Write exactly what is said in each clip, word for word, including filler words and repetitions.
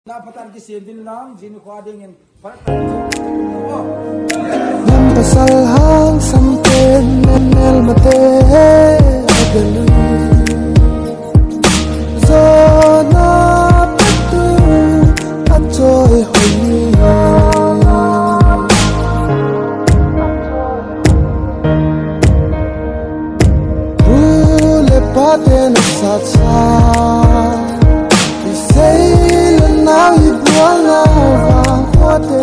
Na patan kisem din lang, jin khua dingin, patan. Nam pasal hang samten men mel mate agalui. Zona patu achoi hoi. Pu le pa te na sa cha. Isei le nau ibual na vang khua te.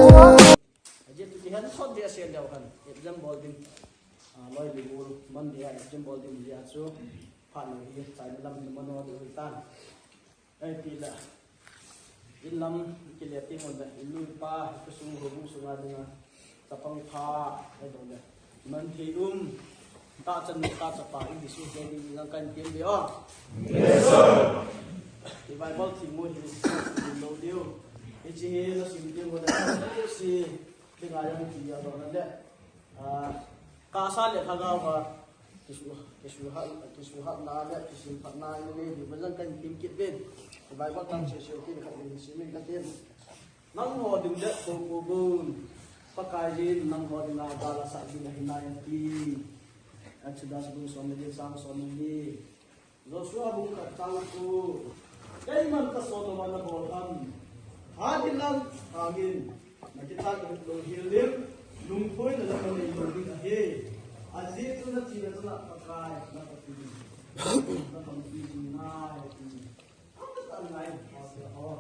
Ajeh chu kihen thot dia se leu khan, exam bol ding. Ah, loi li bul, Monday a exam bol ding dia chu. Phat lo hi, chai na lam hin mano ding hi tan. Ei, pi la. In lam, kile ti ngon da. In lui pa, ka sung ho bu sunga dinga. Chapang pha, ei dong da. Man thei um. Ta chan ta chapa, in Jesu ke ding lang kan tiam de o. Yes, sir. Ti Bible ti mu hi, lo diu. Hichi hi, lo sim ti ngon da. Si, ti nga yang ti ya dong da. Ah, ka sa le kha ga wa. Kisu, kisu ha, kisu ha na le, kisu phat na le, di ba lang kan tim kit ve. Bible tam se se kin khat ni si min ka tin. Nangho ding det bou bou gun. Pakaiyin nangho dinga gal asah ding ahi nai ati. Exodus bung som le li chang som le li. Joshua bung khat chang ko. Keiman kasol louva nabol ham. Hadin lang hangin. Nakichat lou hel ding. Lungthoi na la kanei lou ding ahi. Ajeh chu nathi na chana Pakai na Pathen. Na Pathen ngai ati. Ang ngai, Pastor ho.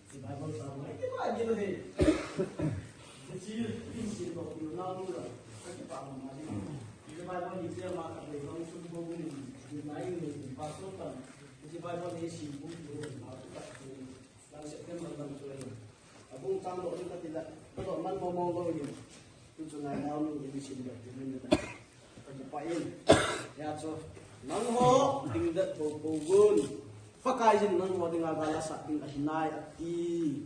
Hiche Bible chang hi, hiche Bible hi. Hiche, hiche Bible hi, hiche Bible hi, hiche Bible hi, hiche Bible hi, lang September lang chu ahi. Abung chang doh ni kati la, kadoh man mong mong lou hi. Tuchung a nao nu ni sim le, ti ni na. Ka kipa in. Hijeh chun, nangho dingdet bou bou gun. Pakaiyin nangho dinga gal asah ding ahi nai ati.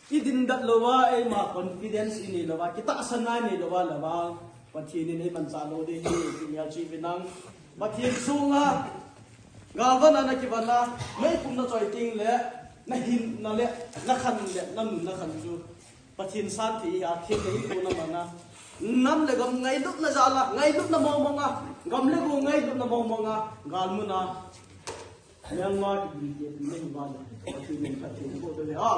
I dingdet louva, eima confidence i nei louva, kitahsanna i nei louva, louva. Pathen in eimanchah lou ding ahi, ti melchih uvin lang. Pathen sunga, galvana na kivana, meipum na choi teng le, na hinna le, na khan le, na nun na khan chu. Pathen santhei a, thil le hikona mana. Nam le gam ngailutna jal a, ngailutna mong mong a, gam le go ngailutna mong mong a, galmun a. Myanmar kiti te, ti le hi ba le, Pathen in Pathen ko de le a.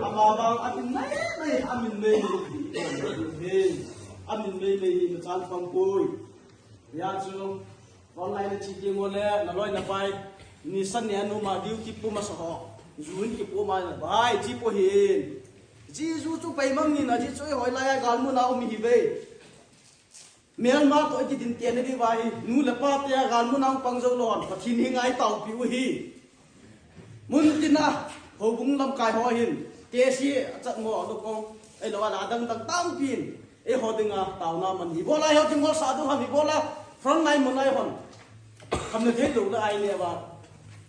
Ama vang amin nei nei, amin nei nei. Amin nei nei, na chal pang poi. Hijeh chun, online a che ding u le, na loi na pai, ni san ni a numa duty po masa ho, jun kipo ma na bai, che po hin. Jesu chu pai mang ni na, Jesu chu hoi lai a galmun a um hi ve. Myanmar toh i kidin te na di va hi, nu le pa te a galmun a um pang jou lou hon, Pathen hi ngai tao pi u hi. Mun tina, houbung lamkai ho hin, T C A chat mo, lukong, ei lo, a la dang dang tampin, eiho dinga, taona man hi. Ibola eiho ding ho sa du ham, ibola, front line mun a ei hon. Kham na thei lou na ai ne va,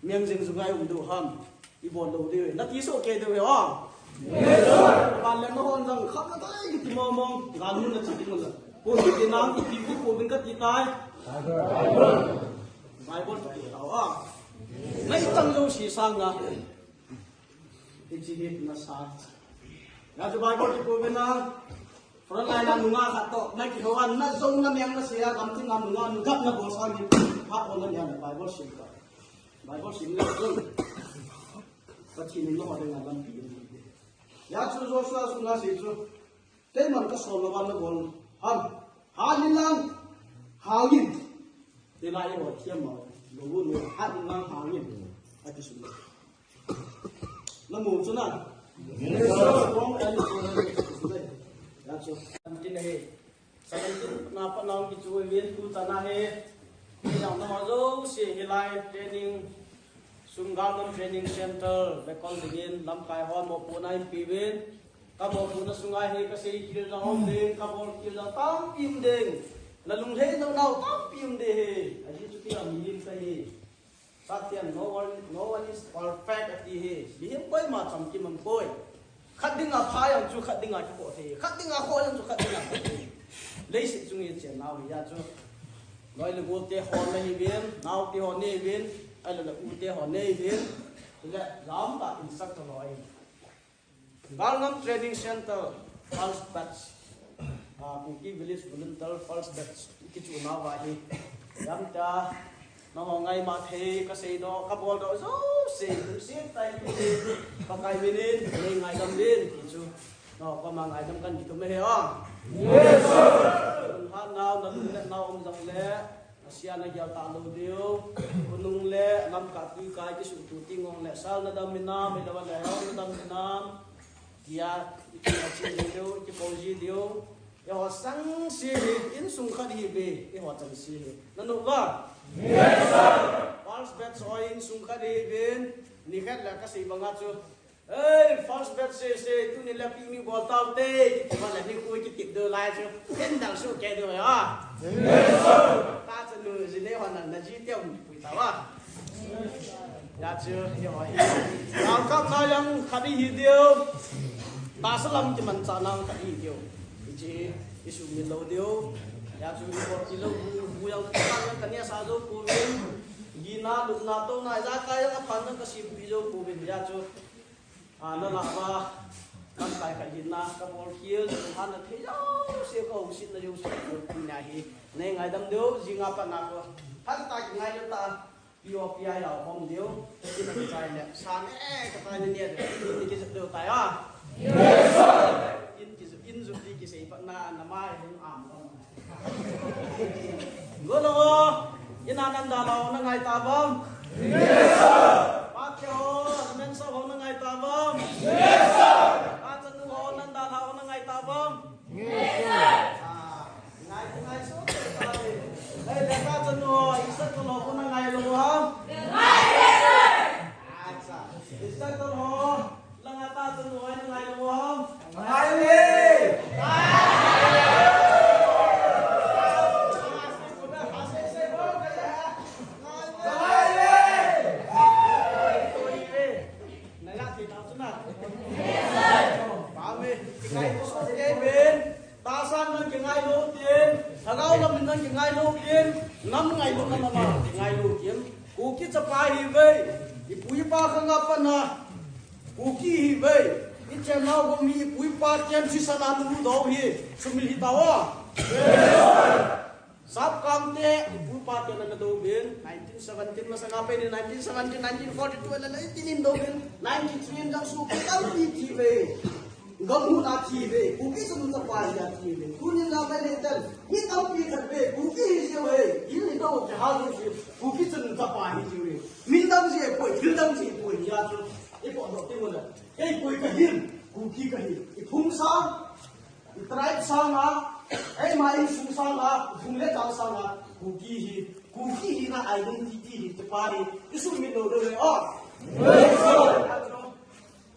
miang jing jung ai um du ham, ibol lou diu, na ti so ke diu, ha. Yes, sir. Ban le na hon jang, kham na thei ki ti mong mong, galmun na che ding mo la. Ko ti nang, i ti ko ding ka ti tai. Bible. Bible ti tao a. Ngai tang lou si sang na. Hiche hi na sa. Hijeh chun Bible ti ko ve na. Front line a nunga khat toh. Na kihou a na jong na meng na sia gam ti na nunga nu gap na bol sa ni. Ha ko na nia Bible sim ka. Bible sim le jong. Pathen in lo ha de na lam pi. Hijeh chun Joshua sunga sei chu. Keiman kasol louva nabol ham. Hangin lang. Hangin. Te lai ho thiam ma. Lou nu hangin lang hangin. Ati sum. Na mu chu na. Strong and ya chu. Tin he. Seventeen na pa nang ki chu ven tu ta na he. Ni nang na ma jo se he lai training. Sum Galmun Training Center, Bekol dingin, lamkai hon mopohna eipe uvin. Ka mopohna sunga hi kasei khel jong um ding, kabol khel jong tampi um ding. Na lunglhai lou nau tampi um ding ahi. Ajeh chu tia mihem kahi. Satan, no one, no one is perfect ati hi. Mihem koima chamkim um poi. Khat dinga pha jong chu khat dinga kipoh thei. Khat dinga khoh jong chu khat dinga khoh thei. Leiset chunga i chen nau hi a chu. Loi le gol te ho nahi uvin, nao te ho nahi uvin, ahilou le u te ho nahi uvin. Chule, lam ta instructor lo ahi. Galngam Training Center, first batch. Ah, Kuki Village Volunteer, first batch. Kichu na va hi. Yam ta, na ho ngai ma thei, ka sei do, ka bol do, zo sei, tu sei, tai tu sei. Pakai minin, nei ngaidam din, kichu. No, pa ma ngaidam kan kitu me he, ah. Yes, sir. Ha nau, na lu le, nau om jong le. Asia na gel ta lo diu. Khonung le lamkai tui kai kisuhtup ti ngong le sal na dam minam, mei le van le hau na dam minam. Tia, iti a chin diu, iti po ji diu. Eiho sang si hi, insung khat hi ve, eiho chan si hi. Na nu va? Yes, sir. First batch ho insung khat hi ve, ni khat le ka sei banga chu. Ei, first batch se se, tuni le picnic bol tau te, kiti va le ni khui kiti do lai chu, tin dang su ke do ya. Ta chu nu ji ne hon na ji te um pui ta va. Ya chu, yo. Welcome na yang khat hi diu. Ta salam ki man cha nang khat hi diu. Ji, isu mi lo diu. Ya chu, i ko ki lo bu, bu yang ta yang kan ya sa zo ku vin. Gi na lu na to na ja ka yang a phan na ka si bu zo ku vin. Ya chu. A, na la va, kan kai ka hin na, ka bol khel, ha na thei lo, se ko sit na yo, se ko na hi. Nei ngaidam diu, ji nga pa na ko. Hat ta ki ngai ta, P O P I lo hom diu, ki na chai le, sa ne, ka ta ne ne, ki ki se diu ta ya. Yes, sir. In ki, in ju ki ki se pa na, na mai hung am. Golo, ina nanda lao na ngai ta bam? Yes, sir. Patio, mensa ho na ngai ta bam? Yes, sir. Patanu ho nanda lao na ngai ta bam? Yes, sir. Ah, ngai, ngai so. Hey, le patanu ho, isa ko lo ko na ngai lo ham? Ngai, yes, sir. Acha, isa ko lo. Langa ta chun hoi na ngai lo ham? Ngai le. Ngai le. Na la ti ta chun na. Ba me, ti kai ko so ke ben. Tahsa nang kingai lou tin, lhagao lam nang kingai lou tin, nam ngailou nam ama kingai lou tin. Kuki chapa hi ve, ipu ipa khang a pat na. Kuki hi ve, ichenau ho mi ipu ipa ken sisan a nu dou hi, sumil hi tao. Sapkam te, ipu ipa ken na dou bin, nineteen seventeen masanga pe ni, nineteen seventeen, nineteen forty-two, nineteen in dou bin, ninety-three in dang su, tampi thi ve. Gam huna thi ve, Kuki chanu chapa hi a thi ve. Tunin la mai le tan, mi tampi khat ve, Kuki hi jeh ve. Hil ni to ke ha jeh ve, Kuki chanu chapa hi jeh ve. Min dang jeh poi, thil dang jeh poi, ya chu. I po do ti mo la. Kei poi ka hin, Kuki ka hin. I phung sang, i tribe sang a, ei ma i sung sang a, phung le chang sang a, Kuki hi, Kuki hi na identity hi, te pa hi, i sung mi lo do ve, oh.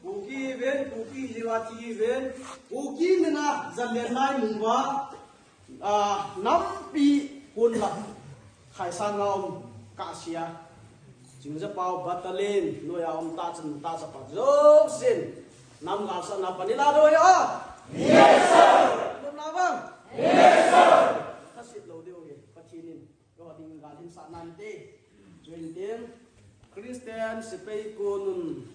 Kuki ven, Kuki jeh a thi ven, Kuki mina jalen nai mung va, ah, nampi kun la, khai sang a um, ka sia, Chingja pau battalion, noi a um ta chan ta chapa, jo sin, nam gal sa na pani la do ya. Yes, sir. Lum na bang. Yes, sir. Ka sit lo de o ye, Pathen in. Yo, ding gal hin sa nan te. Twenty. Christian sepai ko nun.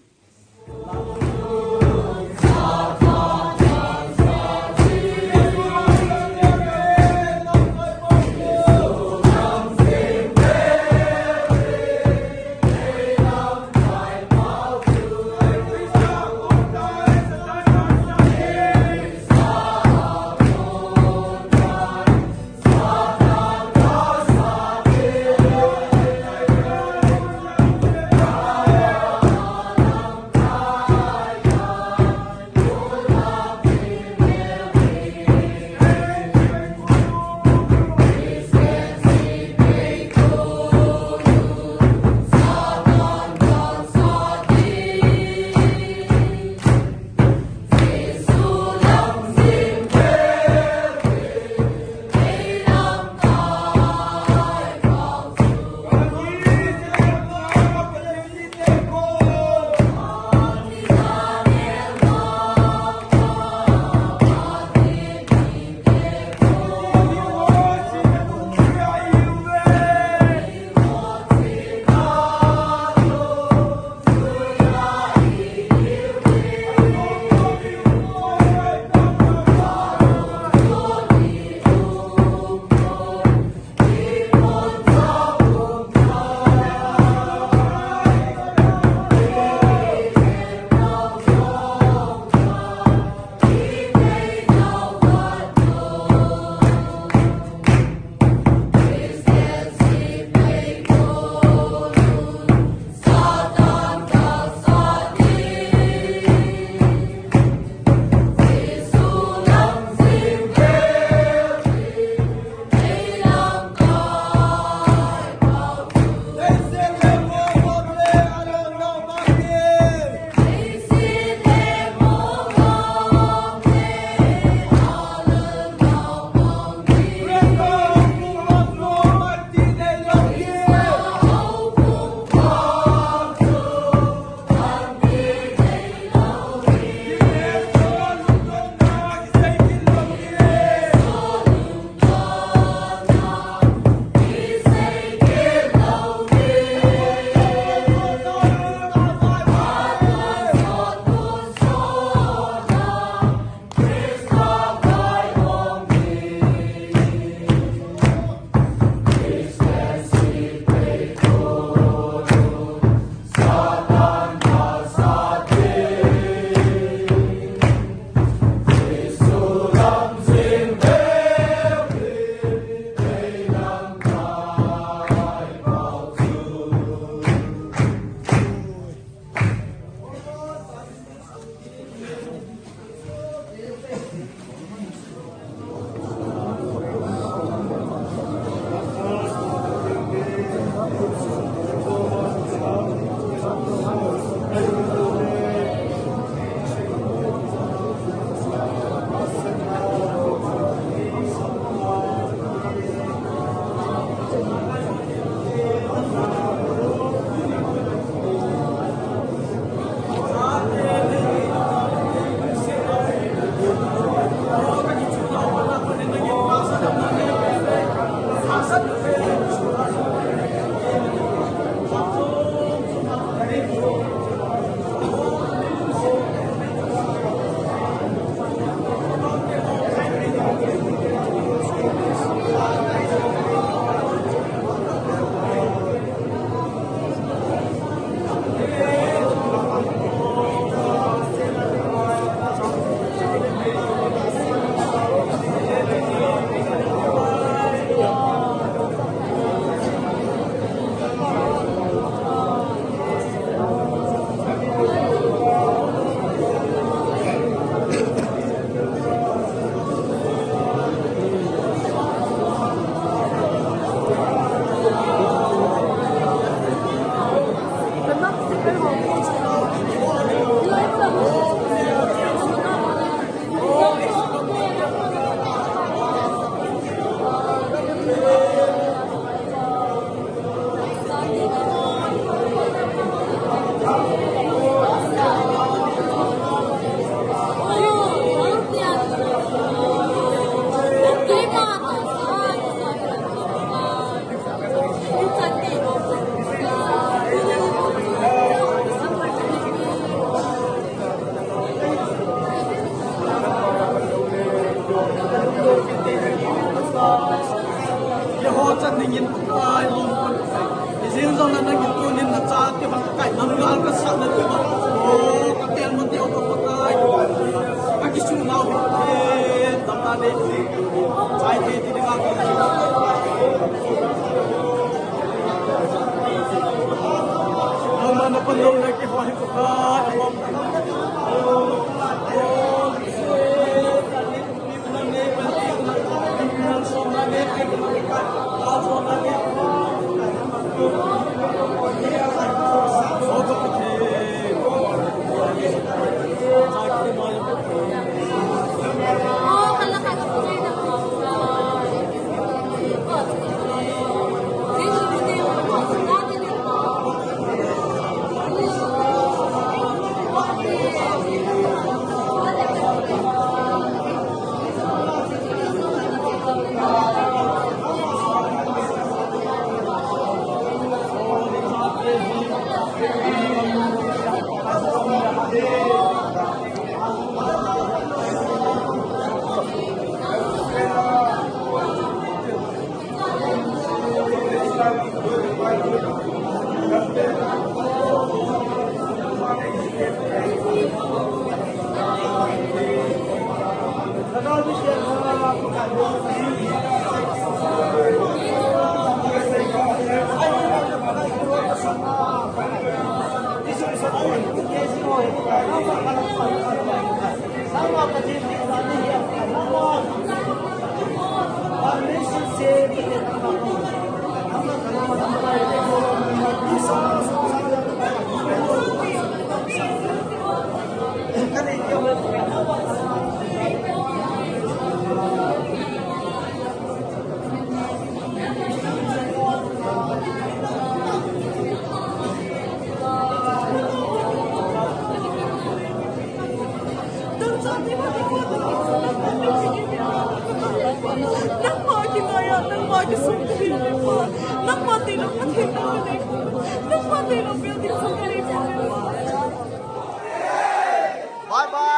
Bye bye.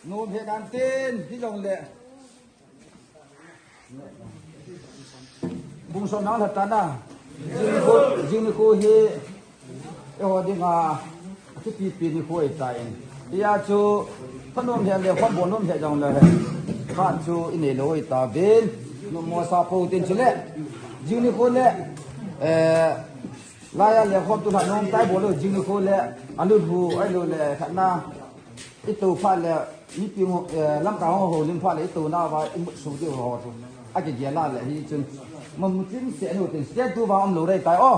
Nom he kan tin, hi jong le. Bung som nang lhatan a. Jing nikho, jing nikho hi. Eiho dinga, a kipipi nikho ahitai. Hia chu, phanom hel le, phabol nom hel jong le. Khat chu, inei lou ahita uvin. Nom mo sa po tin chu le. Jing nikho le. Eh, laiya le khom tu lha nom tai bol lou, jing nikho le. Alut hu, ahilou le, khat na. I tou phat le, mipi ho, eh, Lamka ho houlim phat le, i tou nauva, i mut sung diu ho chu. A kigel a le, hi chun. Mamu chim se nu tin, stand tu va um lou rei tai, o.